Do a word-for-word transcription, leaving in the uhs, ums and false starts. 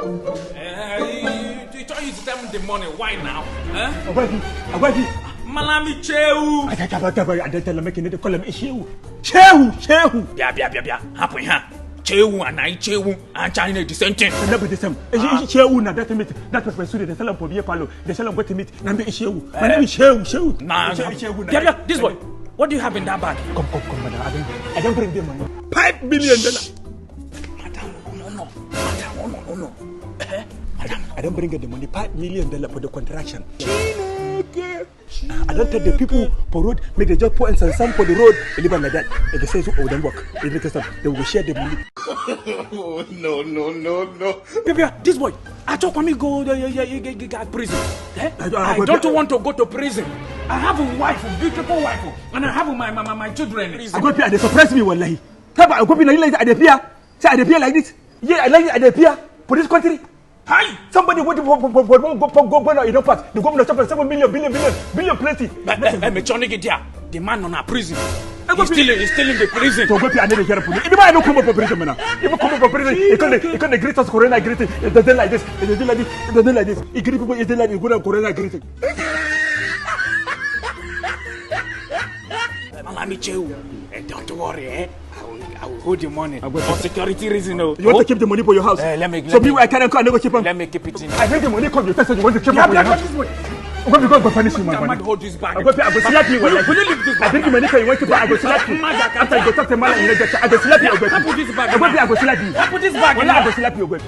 Eh, you, you try to tell me the money. Why now? Eh? Agwabi, Agwabi. Malami Cheu. I don't tell, I don't tell, I don't tell him, make him call him Shehu. Shehu, Shehu. Bia, bia, bia, bia. Happen, huh? Cheu and I Cheu and China the same thing. They never the same. Shehu na that meat. That was my story. They sell him for beer parlor. They sell him what meat. Na me Shehu. My name is Shehu, Shehu. Nah, Shehu, nah. Shehu na. Bia, bia, this boy. What do you have in that bag? Come, come, come, madam. I don't, I don't bring the money. Five million dollar. Madam, no, no, no. Madam, no, no, no, no. Eh? Madam, I don't bring the money. Five million dollar for the contraction. I don't tell the people for road, make the just put and some for the road, and leave am like that. If they say so, oh, don't work. If they say they will share the money. No, no, no, no. Bia, bia, this boy. I talk when me go the, the, the, the, the, the prison. Eh? I don't- I I go don't there. Want to go to prison. I have a wife, a beautiful wife, and I have my my, my, my children. I go pay, they surprise me, wallahi. Tell me, I go pay, like, I dey pay. Say I dey pay like this. Yeah, I like I dey pay for this country. Hi. Somebody go to go go go go go go go go now. You don't pass. The governor chop seven million, billion, billion, billion plenty. Hey, me Johnny get there. The man on a prison. I go He's pay- still he's still in the prison. So go pay another year for me. The man no come up for prison, man. If you come up for prison, he can't he can't greet us corona greeting. It doesn't like this. It doesn't like this. It doesn't like this. He greet people. It doesn't like this. He go down corona greeting. Malami Cheu. Eh, don't worry, eh? I will, I will hold the money I will- for security reason. Oh. You want to keep the money for your house? Eh, let me- So let me- meanwhile, I can't come. I go keep am. Let me keep it in. I bring the money come. You tell say you want to keep Yeah, am for your yeah, house. this way. Go because go punish you, my I might man. Hold this bag. I go pay. I go slap you. Will you, Wallahi. will you leave this I bag? bring the money come. You want to buy? I go slap you. Mad, I can't- After you go talk to man, you know, I go slap you. I go Put this bag. I go pay. I go slap you. Put this bag. Wallahi, I go slap you. I go.